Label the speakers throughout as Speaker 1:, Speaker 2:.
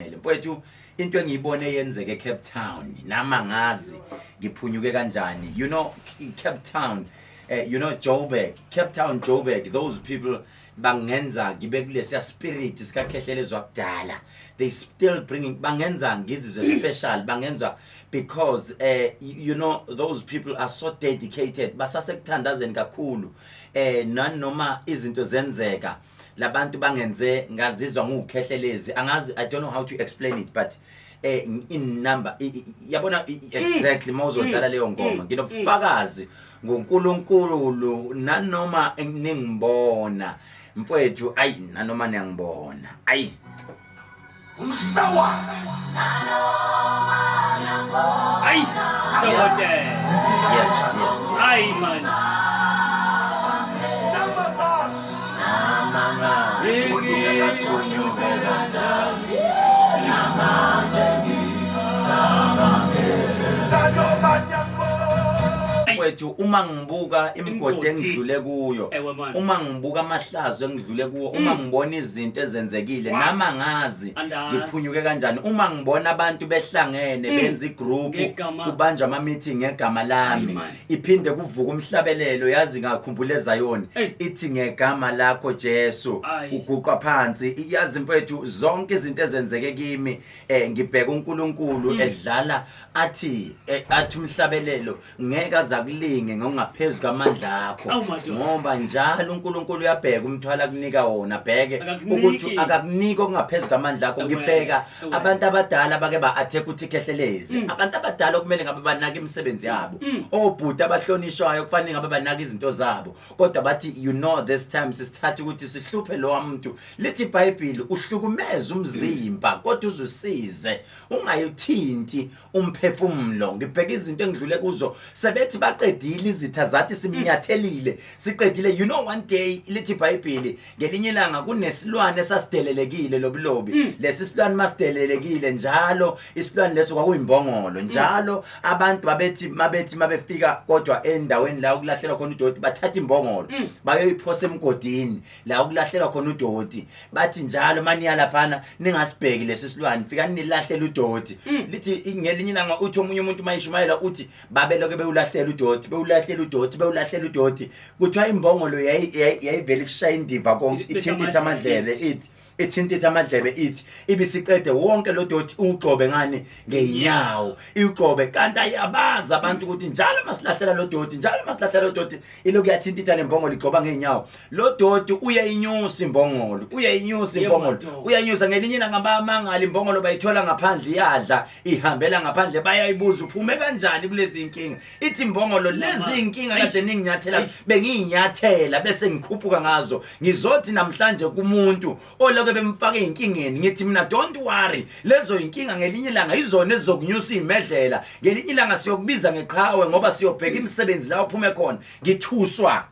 Speaker 1: Mfowethu, into engiyibone yenzeke eCape Town, nama ngazi ngiphunyuke kanjani. Cape Town, Joburg, Cape Town, Joburg, those people bangenza ngibe kulesiya spirit sikaKhehlelezi kudala. They still bringing, bangenza ngizizwe special, bangenza because those people are so dedicated, basasekuthandazeni kakhulu, nanoma izinto zenzeka. Labantu bangenze ngazizwa nguKhehlelezi. Angazi, I don't know how to explain it, but in number yabona, exactly mawuzodlala leyo ngoma, nginobufakazi ngoNkulunkulu. Nanoma ningibona, mfowethu, ayi, nanoma niyangibona, ayi.
Speaker 2: Umsawa.
Speaker 3: Ayi, dokotela.
Speaker 1: Yes.
Speaker 3: Hayi man.
Speaker 2: Namakas.
Speaker 1: Namanga.
Speaker 3: Ngiphunyuke kanjani?
Speaker 2: Nanoma niyangibona.
Speaker 1: Mfowethu, uma ngibuka imigodi
Speaker 3: Imigodi.
Speaker 1: engidlule kuyo,
Speaker 3: Ewe, man.
Speaker 1: uma ngibuka amahlazo engidlule kuwo, uma ngibona izinto ezenzekile, nama ngazi
Speaker 3: Andazi.
Speaker 1: ngiphunyuke kanjani. Uma ngibona abantu behlangene benza igroup,
Speaker 3: Ngegama.
Speaker 1: kubanjwa ama meeting ngegama lami,
Speaker 3: Ayi, man.
Speaker 1: iphinde kuvuka umhlabelelo, yazi ngakhumbula eZayoni,
Speaker 3: Ey.
Speaker 1: ithi, "Ngegama lakho Jesu,"
Speaker 3: Ayi.
Speaker 1: uguqa phansi. Yazi mfowethu, zonke izinto ezenzeke kimi, ngibheka uNkulunkulu edlala, athi umhlabelelo, ngeke azakulinge ngokungaphezulu kwamandla akho,
Speaker 3: Awu, madoda.
Speaker 1: ngoba njalo uNkulunkulu uyabheka umthwalo akunika wona, bheke
Speaker 3: Akakuniki.
Speaker 1: ukuthi akakuniki okungaphezulu kwamandla akho. Ngibheka abantu abadala bake ba-attack uthi Khehlelezi, abantu abadala okumele ngabe banaka imisebenzi yabo, obhuti abahlonishwayo kufanele ngabe banaka izinto zabo, kodwa bathi, this time sisithatha ukuthi sihluphe lo muntu. Lithi iBhayibheli, uhlukumeza umzimba kodwa uzusize ungayithinti umphefumulo. Ngibheka izinto engidlule kuzo, sebethi baqedile izitha, zathi simnyathelile, siqedile. One day, lithi iBhayibheli, ngelinye ilanga kunesilwane esasidelelekile lobulobi. Lesi silwane masidelelekile njalo, isilwane leso kwakuyimbongolo. Njalo abantu babethi mabethi mabefika kodwa endaweni la ukulahlelwa khona udoti, bathatha imbongolo bayoyiphosa emgodini la ukulahlelwa khona udoti. Bathi njalo maniya laphana, ningasibheki lesi silwane, fika nilahlela udoti. Lithi ngelinye ilanga, uthi omunye umuntu mayishumayela, uthi babeloke bewulahlela udoti, bewulahlela udoti, bewulahlela udoti. Kuthiwa imbongolo yayivele kushaya indiva konke, ithintitha amadlebe, ithi ithintitha amadlebe, ithi ibisiqede wonke lo doti, ugcobe ngani? Ngeenyawo iugcobe. Kanti ayiabazi abantu ukuthi njalo masilahlela lo doti, njalo masilahlela lo doti, ilokhu yathintitha lembongolo, igcoba ngeenyawo lo doti, uyayinyusa imbongolo, uyayinyusa imbongolo.
Speaker 3: Madoda.
Speaker 1: Uyayinyusa. Ngelinye ilanga bayamangala, imbongolo bayithola ngaphandle, iyadla, ihambela ngaphandle. Bayayibuza, "Uphume kanjani kulezi inkinga?" Ithi imbongolo, "Lezi inkinga kade ninginyathela, bengiyinyathela bese ngikhuphuka ngazo." Ngizothi namhlanje kumuntu oloke bemfaka ey'nkingeni, ngithi mina, don't worry, lezo inkinga ngelinye ilanga izona ezizokunyusa iy'medlela. Ngelinye ilanga siyokubiza ngeqhawe, ngoba siyobheka imisebenzi la uphume khona. Ngithuswa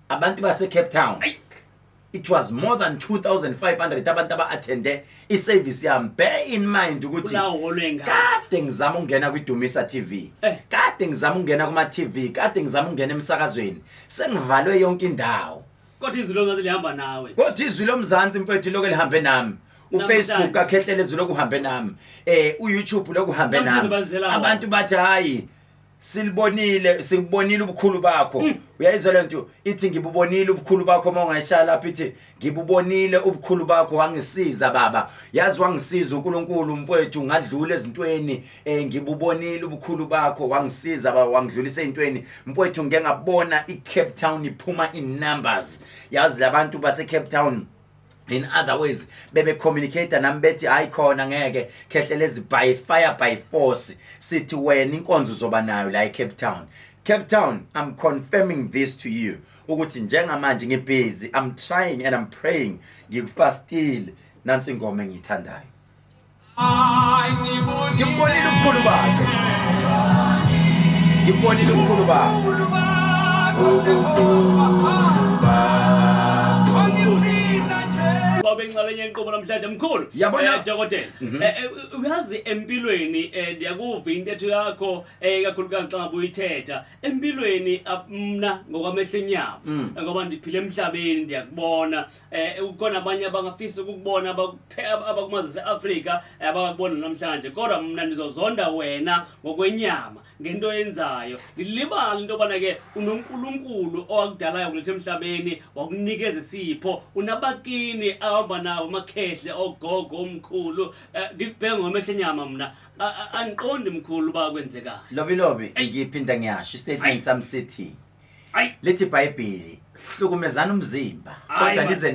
Speaker 1: abantu base-Cape Town.
Speaker 3: Ayi.
Speaker 1: It was more than 2500 abantu aba-attende iservice yami. Bear in mind ukuthi
Speaker 3: Kula hholo engaka.
Speaker 1: kade ngizama ukungena kwiDumisa TV, kade ngizama ukungena kuma-TV, kade ngizama ukungena emsakazweni, sengivalwe yonke indawo.
Speaker 3: Kodwa izwi lomzansi lihamba nawe.
Speaker 1: Kodwa izwi lomzansi, mfethu, lokho lihambe nami. UFacebook
Speaker 3: Namhlanje.
Speaker 1: kaKhehlelezi lokhu uhambe nami, uYouTube lokhu uhambe
Speaker 3: Namhlanje
Speaker 1: nami.
Speaker 3: bazela wona.
Speaker 1: Abantu bathi, "Hayi, silibonile, sikubonile ubukhulu bakho." Uyayizwa lento ithi, "Ngibubonile ubukhulu bakho." Uma ungayishaya lapha, ithi, "Ngibubonile ubukhulu bakho, wangisiza baba." Yazi wangisiza uNkulunkulu, mfowethu, ngadlula ezintweni. Ngibubonile ubukhulu bakho, wangisiza baba, wangidlulisa ezintweni. Mfowethu, ngeke ngabona iCape Town iphuma in numbers. Yazi labantu base Cape Town, in other ways bebe communicate nami, bethi, "Hayi khona, ngeke Khehlelezi, by fire by force, sithi wena inkonzo uzoba nayo la eCape Town." Cape Town, I'm confirming this to you ukuthi njengamanje ngibusy, I'm trying and I'm praying, ngikufastile. Nansi ingoma engiyithandayo, "Ngibonile ubukhulu bakhe, ngibonile ubukhulu bakhe, ubukhulu bakhe."
Speaker 3: uba benxalenye yenkqubo namhlanje mkhulu.
Speaker 1: Yabona-
Speaker 3: Dokotela. Uyazi empilweni, ndiyakuva intetho yakho, ikakhulukazi xa ngabe uyithetha. Empilweni mna ngokwamehlo enyama, ngoba ndiphila emhlabeni, ndiyakubona. Kukhona abanye abangafisa ukukubona abakumazwe ase-Afrika, abakubona namhlanje, kodwa mna ndizozonda wena ngokwenyama ngento oyenzayo. Ndilibala into yobana ke unoNkulunkulu owakudalayo kuletha emhlabeni, wakunikeza isipho, unabakini ahamba nabo, amakhehle, ogogo, omkhulu. Ndikubheke ngomehlo enyama mna. Andiqondi mkhulu uba kwenzekayo.
Speaker 1: Lobi lobi.
Speaker 3: Eyi.
Speaker 1: Ngiphinda ngiyasho istatement
Speaker 3: Ayi.
Speaker 1: sami sithi,
Speaker 3: Ayi.
Speaker 1: lithi iBhayibheli, hlukumezana umzimba,
Speaker 3: Hayi,
Speaker 1: kodwa
Speaker 3: man.
Speaker 1: nize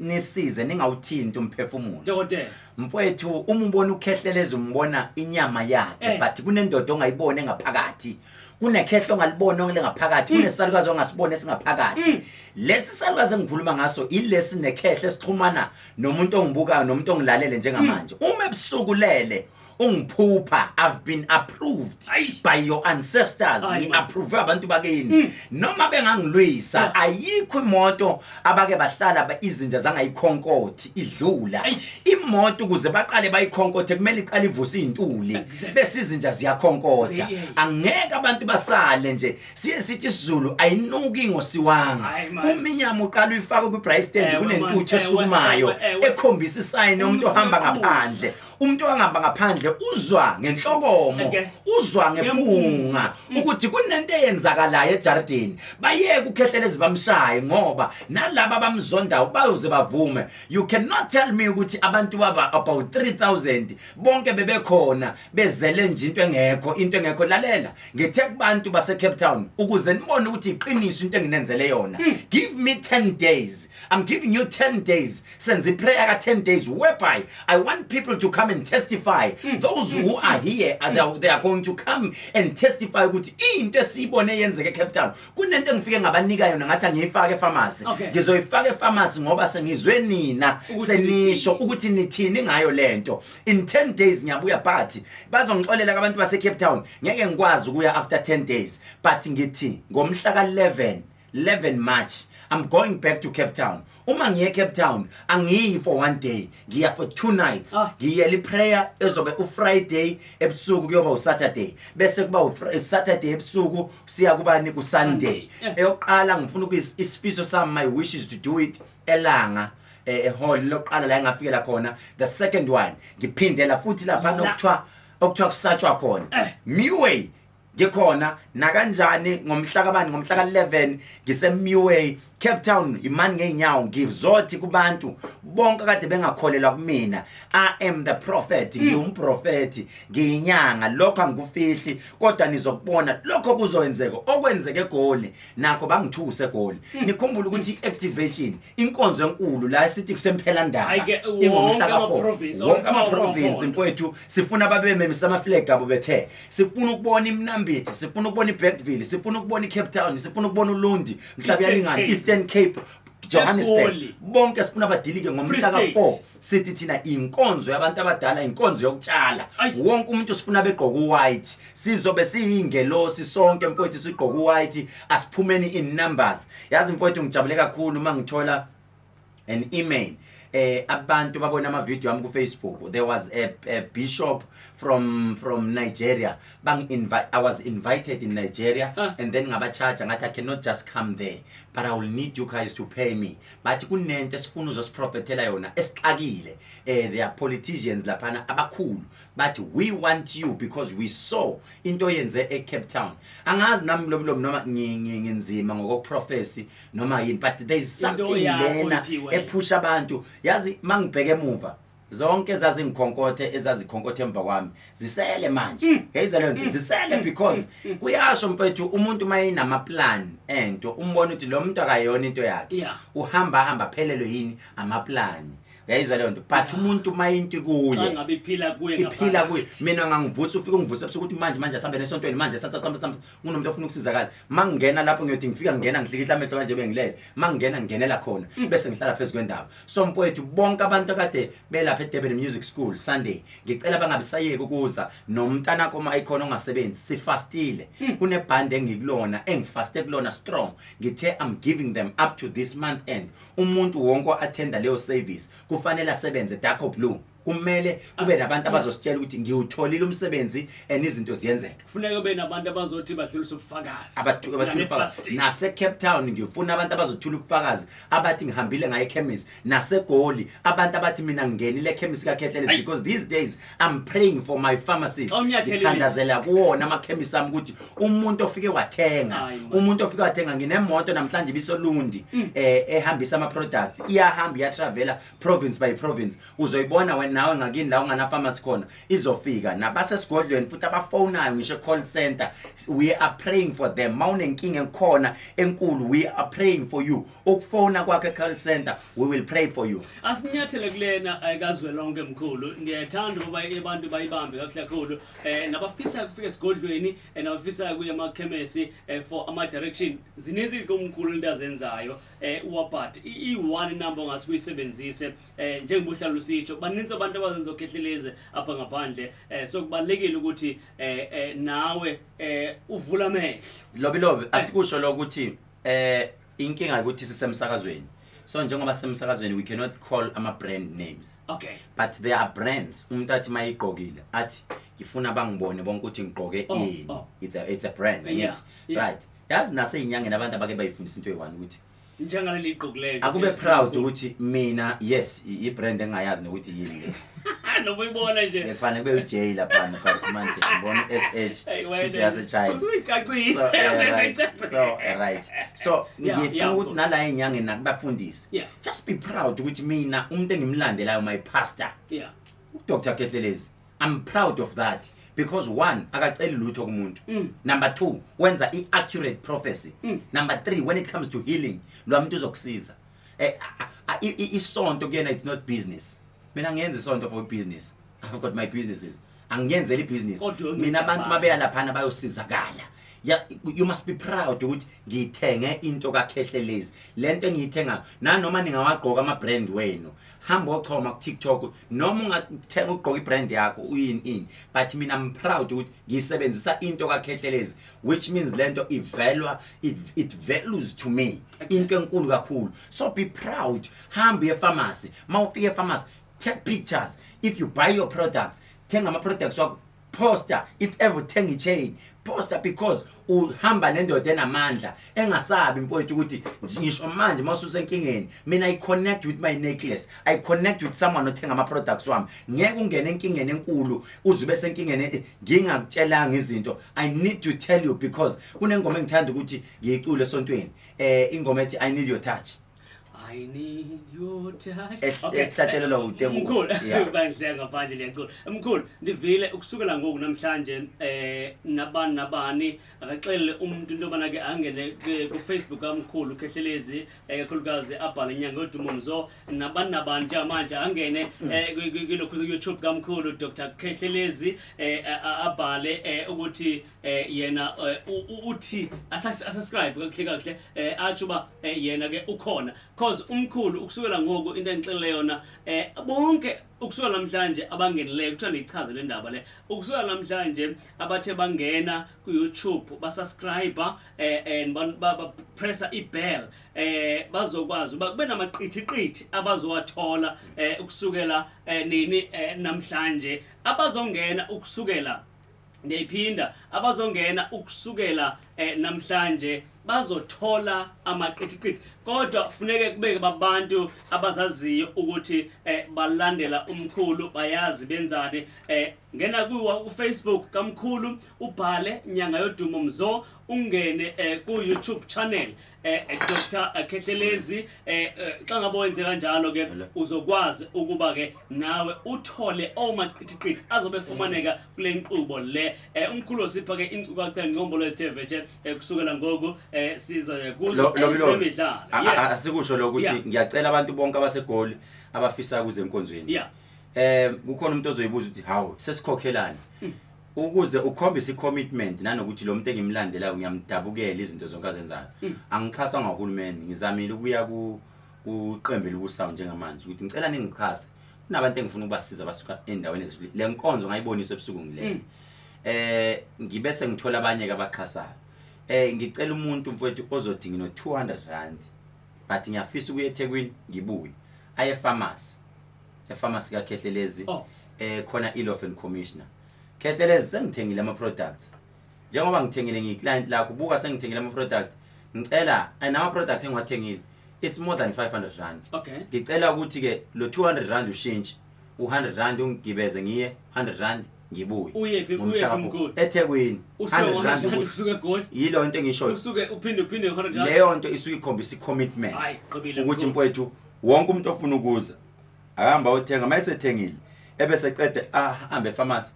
Speaker 1: nisize ningawuthinti umphefumulo.
Speaker 3: Dokotela.
Speaker 1: Mfowethu, uma ubona ukhehleleza, umbona inyama yakhe, but kunendoda ongayibona engaphakathi, kunekhehle ongalibona ongele ngaphakathi, kunesalukazi ongasibona esingaphakathi. Lesi salukazi engikhuluma ngaso ilesi nekhehle esixhumana nomuntu ongibukayo nomuntu ongilalele njengamanje. Uma ebusuku lele ungiphupha, I've been approved
Speaker 3: Ayi.
Speaker 1: by your ancestors.
Speaker 3: Ayi, man.
Speaker 1: Ngi-approve abantu bakini noma bengangilwisa. Ayikho imoto abake bahlala izinja zangayikhonkothi idlula.
Speaker 3: Ayi.
Speaker 1: Imoto ukuze baqale bayikhonkothe kumele iqale ivuse iy'ntuli, bese izinja ziyakhonkotha. Angeke abantu basale nje. Siye sithi isiZulu, ayinuki ngosiwanga.
Speaker 3: Ayi, man.
Speaker 1: Uma inyama uqala uyifake kwi-braai stand, kunentuthu esukumayo ekhombisa isayini yomuntu ohamba
Speaker 3: Umsikuza.
Speaker 1: ngaphandle. Umuntu ohamba ngaphandle uzwa ngenhlokomo, uzwa ngephunga ukuthi kunento eyenzakalayo ejardini. Bayeke ukhehlelezi bamshaye, ngoba nalaba abamzondayo bayoze bavume. You cannot tell me ukuthi abantu baba about 3000 bonke bebekhona bezele nje into engekho, into engekho. Lalela, ngithe kubantu base Cape Town, ukuze nibone ukuthi iqiniso into enginenzele yona, give me 10 days. I'm giving you 10 days. Senze prayer ka 10 days whereby I want people to come and testify. Those who are here they are going to come and testify ukuthi into esiyibone yenzeke eCape Town. Kunento engifike ngabanika yona, ngathi angiyifake epharmacy. Ngizoyifaka epharmacy ngoba sengizwe nina
Speaker 3: Ukuthi
Speaker 1: senisho
Speaker 3: nithini.
Speaker 1: ukuthi nithini ngayo lento. In 10 days ngiyabuya, but bazongixolela abantu base Cape Town, ngeke ngikwazi ukuya after 10 days, but ngithi ngomhla ka11, 11 March, I'm going back to Cape Town. Uma ngiye Cape Town, angiyi for one day, ngiya for 2 nights. Ngiyela iprayer ezobe uFriday ebusuku kuyoba uSaturday, bese kuba uSaturday ebusuku siya kubani, kuSunday. Eyokuqala ngifuna isifiso sami, my wish is to do it elanga ehall lokuqala la engafikela khona. The second one ngiphindela futhi lapha
Speaker 3: La.
Speaker 1: okuthiwa kusatshwa khona. Miway ngikhona nakanjani ngomhla kabani? Ngomhla ka11 ngise Miway, Cape Town. Imani ngeenyawo, ngizothi kubantu bonke kade bengakholelwa kumina, I am the prophet. Ngiwumprofeti, ngiyinyanga, lokho angikufihli, kodwa nizokubona lokho kuzoyenzeka. Okwenzeke eGoli nakho bangithuse eGoli. Nikhumbule ukuthi i-activation, inkonzo enkulu la esithi kusemphelandaba,
Speaker 3: Hhayi-ke, wonke
Speaker 1: ingomhla ka-4.
Speaker 3: ama-province,
Speaker 1: Wonke
Speaker 3: all
Speaker 1: ama-province,
Speaker 3: amaphondo.
Speaker 1: mfowethu, sifuna babe memisa ama-flag abo bethe sifuna ukubona iMnambithi, sifuna ukubona iBergville, sifuna ukubona iCape Town, sifuna ukubona uLundi,
Speaker 3: Eastern
Speaker 1: Mhlabuyalingana,
Speaker 3: Cape.
Speaker 1: Eastern Cape, Johannesburg,
Speaker 3: eGoli.
Speaker 1: bonke sifuna badilike ngomhla
Speaker 3: Free State.
Speaker 1: ka-4. Sithi thina inkonzo yabantu abadala, inkonzo yokutshala.
Speaker 3: Ayi.
Speaker 1: Wonke umuntu sifuna begqoka uwhite. Sizobe siyingelosi sonke, mfowethu, sigqoka uwhite. Asiphumeni in numbers. Yazi mfowethu, ngijabule kakhulu uma ngithola an email, abantu babona ama video ami ku Facebook. There was a bishop from Nigeria bang invite. I was invited in Nigeria, and then ngabacharge, ngathi I cannot just come there, but I will need you guys to pay me. Bathi kunento esifuna uzosiprofetela yona esixakile. There are politicians laphana abakhulu, bathi we want you because we saw into yenze e Cape Town. Angazi nami lobulo noma ngenzima ngokuprophecy noma yini, but there is
Speaker 3: Into
Speaker 1: something
Speaker 3: yakho
Speaker 1: lena
Speaker 3: iphiwe.
Speaker 1: ephusha abantu. Yazi mangibheke emuva, zonke ezazingikhonkothe, ezazikhonkothe emva kwami, zisele manje. Yayizwa leyo nto, zisele, because kuyasho mfethu, umuntu mayinama plan ento, umbona ukuthi lo muntu akayona into yakhe, uhamba hamba phelelwe yini ama plan. Uyayizwa leyo nto? But umuntu mayinto
Speaker 3: Xa
Speaker 1: kuye
Speaker 3: ngabe iphila kuye
Speaker 1: iphila kuye.
Speaker 3: ngaphakathi.
Speaker 1: Mina ngangivusa, ufike ungivusa ebusuku ukuthi manje manje asambe nesontweni manje, sambe sambe sambe, kunomuntu ofuna ukusizakala. Mangingena lapho ngiyothi ngifika ngingena ngihlikihla amehlo kanje bengilele, mangingena ngingenela khona bese ngihlala phezulu kwendaba. So mfowethu, bonke abantu akade belapha eDurban Music School Sunday, ngicela bangabisayeki ukuza nomntana koma ayikhona ongasebenzi. Sifastile, kunebhande engikulona, engifaste kulona strong. Ngithe I'm giving them up to this month end. Umuntu wonke attenda leyo service. Kufanele asebenze dark or blue, kumele kube nabantu abazositshela ukuthi ngiwutholile umsebenzi and izinto ziyenzeka.
Speaker 3: Kufuneka kube nabantu abazothi badlulise ubufakazi.
Speaker 1: Abathula ubufakazi. Nase-Cape Town ngifuna abantu abazothula ubufakazi, abathi ngihambile ngaye ekhemisi. NaseGoli abantu abathi mina ngingenile ekhemisi kaKhehlelezi, because these days I'm praying for my pharmacies.
Speaker 3: Awunyatheli.
Speaker 1: Ngithandazela kuwona amakhemisi ami ukuthi umuntu ofike wathenga,
Speaker 3: Hayi, man.
Speaker 1: umuntu ofike wathenga. Nginemoto namhlanje ibisoLundi ehambisa ama-products, iyahamba, iyatravela province by province. Uzoyibona wena nawe ngakini la ungana pharmacy khona, izofika. Nabasesigodlweni futhi abafonayo ngisho call center, we are praying for them. Mawunenkinga ekhona enkulu, we are praying for you. Ukufona kwakhe call center, we will pray for you.
Speaker 3: Asinyathele kulena kazwelonke, mkhulu. Ndiyathanda ukuba abantu bayibambe kakuhle kakhulu, nabafisa ukufika esigodlweni, nabafisa kuya emakhemesi for ama-direction. Zininzi komkhulu into azenzayo uwabhat i-one number ongase uyisebenzise. Njengoba uhlala usitsho, baninzi abantu abazenza okhehlelezi apha ngaphandle, so kubalulekile ukuthi nawe uvula amehlo.
Speaker 1: Lobi lobi, asikusho lokuthi inkinga ukuthi sisemsakazweni. So njengoba sisemsakazweni, we cannot call ama brand names, but there are brands umuntu athi mayigqokile athi ngifuna bangibone bonke ukuthi ngigqoke ini. It's a brand, angithi? Right, yazi naseyinyangeni abantu abake bayifundisa into eyi-one ukuthi
Speaker 3: Njengaleli igqokileyo.
Speaker 1: Akube proud ukuthi mina, yes, i-brand engayazi nokuthi yini le.
Speaker 3: Noma uyibona nje.
Speaker 1: Kufanele kube uJ laphana, but manje ngibona u-SH.
Speaker 3: Hey,
Speaker 1: shoot
Speaker 3: wena.
Speaker 1: yase-China.
Speaker 3: Usuyicacise.
Speaker 1: So, right.
Speaker 3: Usuyicacise.
Speaker 1: So, right, so ngifuna ukuthi nala ey'nyangeni nakubafundisi, just be proud ukuthi mina umuntu engimlandelayo, my pastor, uDr Kehlelezi, I'm proud of that because one, akaceli lutho kumuntu. Number two, wenza i-accurate prophecy. Number three, when it comes to healing, lo muntu uzokusiza. Isonto kuyena it's not business. Mina ngiyenza isonto for business, I've got my businesses, angiyenzeli ibhizinisi.
Speaker 3: Kodwa unceda
Speaker 1: Mina abantu
Speaker 3: abantu.
Speaker 1: mabeya laphana bayosizakala. Ya, you must be proud ukuthi ngithenge into kaKhehlelezi. Lento engiyithengayo, nanoma ningawagqoka ama-brand wenu, hamba ochoma ku-TikTok noma ungathenga ugqoka i-brand yakho uyini ini, but mina I'm proud ukuthi ngisebenzisa into kaKhehlelezi, which means lento ivelwa, it values to me into enkulu kakhulu. So be proud. Hamba uye pharmacy. Mawufika e-pharmacy, take pictures. If you buy your products, thenga ama-products wakho, posta. If ever uthenga i-chain, posta, because uhamba nendoda enamandla engasabi, mfowethu, ukuthi ngisho manje mawususenkingeni, mina I connect with my necklace, I connect with someone othenga ama-products wami. Ngeke ungene enkingeni enkulu uze ube senkingeni ngingakutshelanga izinto. I need to tell you because kunengoma engithanda ukuthi ngiyicule esontweni, ingoma ethi "I Need Your Touch".
Speaker 3: I need your touch.
Speaker 1: Esihlatshelelwa uTebuko.
Speaker 3: Mkhulu,
Speaker 1: Yeah.
Speaker 3: bandle ngaphandle liyacula. Mkhulu, ndivile ukusukela ngoku namhlanje nabani nabani akaxelele umuntu into yobana ke angene ku Facebook kamkhulu Khehlelezi, kakhulukazi abhale inyanga yodumo mzo. Nabani nabani njengamanje angene kulokhu YouTube kamkhulu Dr Khehlelezi, abhale ukuthi yena uthi asubscribe kakuhle kakuhle, atsho uba yena ke ukhona, cause umkhulu ukusukela ngoku into engixelele yona, bonke ukusukela namhlanje abangenileyo, kuthiwa ndiyichaze le ndaba le, ukusukela namhlanje abathe bangena ku-YouTube, basubscribe and bapressa i-bell, bazokwazi uba kube namaqithiqithi abazowathola ukusukela nini namhlanje. Abazongena ukusukela, ndiyayiphinda, abazongena ukusukela namhlanje bazothola amaqithiqithi, kodwa funeke kubeke babantu abazaziyo ukuthi balandela umkhulu, bayazi benzani. Ngena kuwa ku-Facebook kamkhulu, ubhale Nyanga Yodumo Mzo. Ungene ku-YouTube channel Dr Khehlelezi. Xa ngabe wenze kanjalo ke, uzokwazi ukuba ke nawe uthole omaqithiqithi azobe efumaneka kule nkqubo le. Umkhulu osipha ke inkcukacha, ngcombolo ezithe vetshe kusukela ngoku sizoye kuzo
Speaker 1: Lobi lobi.
Speaker 3: ezemidlalo. Yes.
Speaker 1: Asikusho lokuthi ngiyacela abantu bonke abaseGoli abafisa kuze enkonzweni. Kukhona umuntu ozoyibuza ukuthi hawu, sesikhokhelani? Ukuze ukhombise i-commitment nanokuthi lo muntu engimlandelayo ngiyamdabukela izinto zonke azenzayo. Angixhasa ngahulumeni, ngizamile ukuya ku kuqembu elibusayo njengamanje ukuthi ngicela ningixhase. Kunabantu engifuna ukubasiza basuka endaweni ezihlukile. Le nkonzo ngayiboniswa ebusuku ngilele. Ngibe sengithola abanye ke abaxhasayo. Ngicela umuntu, mfowethu, ozothi ngino R200, but ngiyafisa ukuya eThekwini ngibuye. Aye pharmacy. epharmacy kaKhehlelezi.
Speaker 3: Oh.
Speaker 1: Khona iLofen Commissioner. Khehlelezi, sengithengile ama products. Njengoba ngithengile, ngiyi-client lakho, buka, sengithengile ama products. Ngicela and ama products engiwathengile, it's more than 500 rand. Ngicela ukuthi ke lo 200 rand ushintshe, u100 rand ungigibeze ngiye, 100 rand ngibuye.
Speaker 3: Uyephi?
Speaker 1: Ngomhla
Speaker 3: Uyephi,
Speaker 1: ka-4.
Speaker 3: mkhulu?
Speaker 1: eThekwini.
Speaker 3: Usuke
Speaker 1: 100 rand
Speaker 3: 100
Speaker 1: ukuthi
Speaker 3: usuke eGoli.
Speaker 1: Yilo nto engishoyo.
Speaker 3: Usuke uphinde 100 rand.
Speaker 1: Leyo nto isuke ikhombisa i-commitment
Speaker 3: Hayi, qobile,
Speaker 1: ukuthi
Speaker 3: mkhulu.
Speaker 1: mfowethu, wonke umuntu ofuna ukuza akahamba ayothenga, uma esethengile ebese qede ahambe epharmacy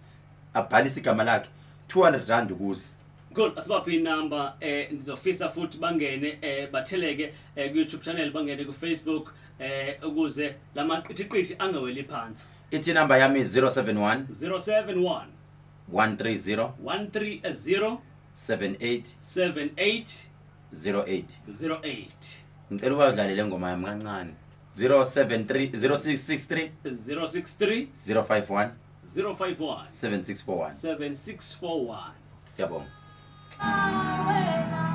Speaker 1: abhalise igama lakhe, 200 rand ukuze.
Speaker 3: Good, asibaphe inamba. Ndizofisa futhi bangene, batheleke ku YouTube channel, bangene ku Facebook, ukuze lamaqithiqithi angaweli phansi.
Speaker 1: Ithi inamba yami 071
Speaker 3: 071
Speaker 1: 130
Speaker 3: 130
Speaker 1: 78
Speaker 3: 78
Speaker 1: 08.
Speaker 3: 08.
Speaker 1: Ngicela ubadlalele ingoma yami kancane, 073 0663
Speaker 3: 063
Speaker 1: 051
Speaker 3: 051
Speaker 1: 7641.
Speaker 3: 7641.
Speaker 1: Siyabonga.
Speaker 4: Wena.